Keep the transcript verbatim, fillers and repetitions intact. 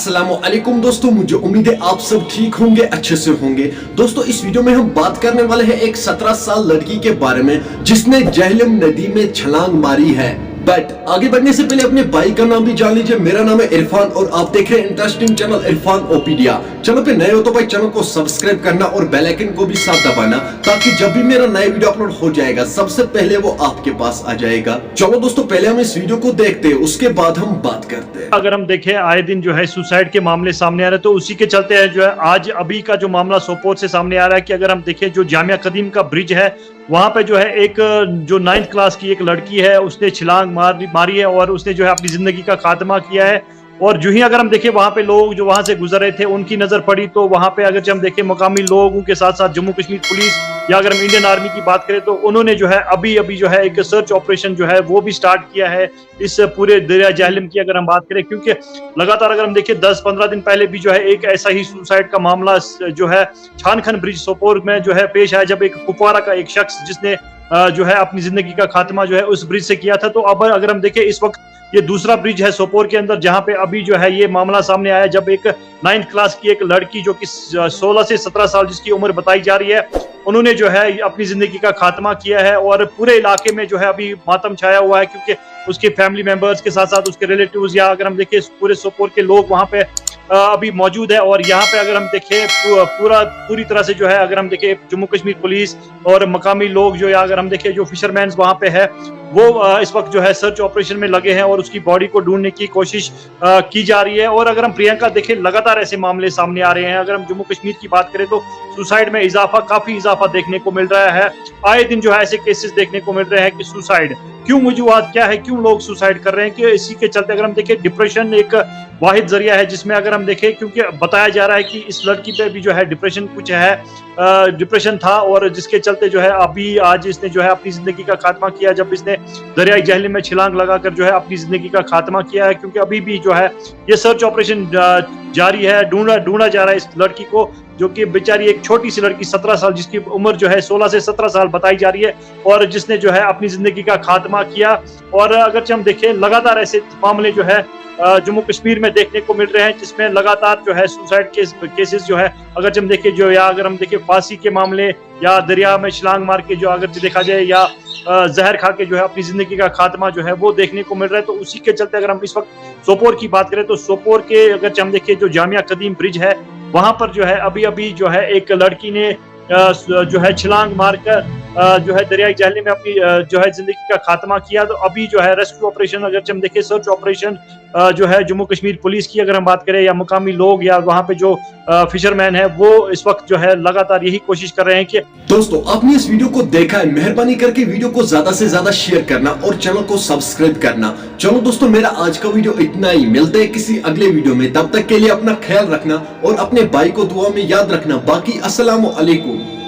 अस्सलाम वालेकुम दोस्तों, मुझे उम्मीद है आप सब ठीक होंगे, अच्छे से होंगे। दोस्तों, इस वीडियो में हम बात करने वाले हैं एक सत्रह साल लड़की के बारे में, जिसने जहलम नदी में छलांग मारी है। बट आगे बढ़ने से पहले अपने भाई का नाम भी जान लीजिए। मेरा नाम है इरफान और आप देख रहे हैं इंटरेस्टिंग चैनल इरफान ओपीडिया। चैनल पे नए हो तो भाई, चैनल को सब्सक्राइब करना और बेल आइकन को भी साथ दबाना, ताकि जब भी मेरा नया वीडियो अपलोड हो जाएगा, सबसे पहले वो आपके पास आ जाएगा। चलो दोस्तों, पहले हम इस वीडियो को देखते हैं, उसके बाद हम बात करते हैं। अगर हम देखें, आए दिन जो है सुसाइड के मामले सामने आ रहे हैं, तो उसी के चलते है जो है आज अभी का जो मामला सोपोर से सामने आ रहा है कि अगर हम देखें, जो जामिया कदीम का ब्रिज है, वहां पे जो है एक जो नाइन्थ क्लास की एक लड़की है, उसने छलांग मार मारी है और उसने जो है अपनी जिंदगी का खात्मा किया है। और जो ही अगर हम देखें, वहां पे लोग जो वहां से गुजर रहे थे, उनकी नजर पड़ी, तो वहां पे अगर हम देखें, मकामी लोगों के साथ साथ जम्मू कश्मीर पुलिस या अगर हम इंडियन आर्मी की बात करें, तो उन्होंने जो है अभी अभी जो है एक सर्च ऑपरेशन जो है वो भी स्टार्ट किया है इस पूरे दरिया जहलम की अगर हम बात करें, क्योंकि लगातार अगर हम देखें, दस पंद्रह दिन पहले भी जो है एक ऐसा ही सुसाइड का मामला स- जो है छानखन ब्रिज सोपोर में जो है पेश आया, जब एक कुपवारा का एक शख्स, जिसने अ, जो है अपनी जिंदगी का खात्मा जो है उस ब्रिज से किया था। तो अब अगर हम देखें, इस वक्त ये दूसरा ब्रिज है सोपोर के अंदर, जहां पे अभी जो है ये मामला सामने आया, जब एक नाइन्थ क्लास की एक लड़की, जो कि सोलह से सत्रह साल जिसकी उम्र बताई जा रही है, उन्होंने जो है अपनी जिंदगी का खात्मा किया है और पूरे इलाके में जो है अभी मातम छाया हुआ है, क्योंकि उसके फैमिली मेंबर्स के साथ साथ उसके रिलेटिव्स या अगर हम देखें, पूरे सोपोर के लोग वहां पे अ, अभी मौजूद है। और यहाँ पे अगर हम देखें, पू- पूरा पूरी तरह से जो है अगर हम देखें, जम्मू कश्मीर पुलिस और मकामी लोग जो, या अगर हम देखें, जो फिशरमैन वहाँ पे है, वो अ, इस वक्त जो है सर्च ऑपरेशन में लगे हैं और उसकी बॉडी को ढूंढने की कोशिश अ, की जा रही है। और अगर हम प्रियंका देखें, लगातार ऐसे मामले सामने आ रहे हैं। अगर हम जम्मू कश्मीर की बात करें, तो सुसाइड में इजाफा, काफी इजाफा देखने को मिल रहा है। आए दिन जो है ऐसे केसेस देखने को मिल रहे हैं कि सुसाइड क्यों, वजूहत क्या है, क्यों लोग सुसाइड कर रहे हैं, कि इसी के चलते अगर हम देखें, डिप्रेशन एक वाहिद जरिया है जिसमें अगर हम देखें, क्योंकि बताया जा रहा है कि इस लड़की पे भी जो है डिप्रेशन कुछ है, डिप्रेशन था, और जिसके चलते जो है अभी आज इसने जो है अपनी जिंदगी का खात्मा किया, जब इसने दरियाई जहलम में छलांग लगाकर जो है अपनी जिंदगी का खात्मा किया है। क्योंकि अभी भी जो है ये सर्च ऑपरेशन जारी है, ढूंढा ढूंढा जा रहा है इस लड़की को, जो कि बेचारी एक छोटी सी लड़की, सत्रह साल, जिसकी उम्र जो है सोलह से सत्रह साल बताई जा रही है, और जिसने जो है अपनी जिंदगी का खात्मा किया। और अगर हम देखें, लगातार ऐसे मामले जो है अ, जम्मू कश्मीर में देखने को मिल रहे हैं, जिसमें लगातार जो है सुसाइड के केसेस जो है, अगर हम देखें, जो या अगर हम देखें, फांसी के मामले या दरिया में छलांग मार के जो अगर देखा जाए, या अ, जहर खा के जो है अपनी जिंदगी का खात्मा जो है वो देखने को मिल रहा है। तो उसी के चलते अगर हम इस वक्त सोपोर की बात करें, तो सोपोर के अगर हम देखें, जो जामिया कदीम ब्रिज है, वहां पर जो है अभी अभी जो है एक लड़की ने अ, स- जो है छलांग मारकर अ, जो है दरियाई जहलम में अपनी अ, जो है जिंदगी का खात्मा किया। तो अभी जो है रेस्क्यू ऑपरेशन अगर हम देखें, सर्च ऑपरेशन जो है जम्मू कश्मीर पुलिस की अगर हम बात करें, या मकामी लोग या वहाँ पे जो फिशरमैन है, वो इस वक्त जो है लगातार यही कोशिश कर रहे हैं कि दोस्तों, आपने इस वीडियो को देखा है, मेहरबानी करके वीडियो को ज्यादा से ज्यादा शेयर करना और चैनल को सब्सक्राइब करना। चलो दोस्तों, मेरा आज का वीडियो इतना ही। मिलते हैं किसी अगले वीडियो में, तब तक के लिए अपना ख्याल रखना और अपने भाई को दुआ में याद रखना। बाकी अस्सलाम वालेकुम।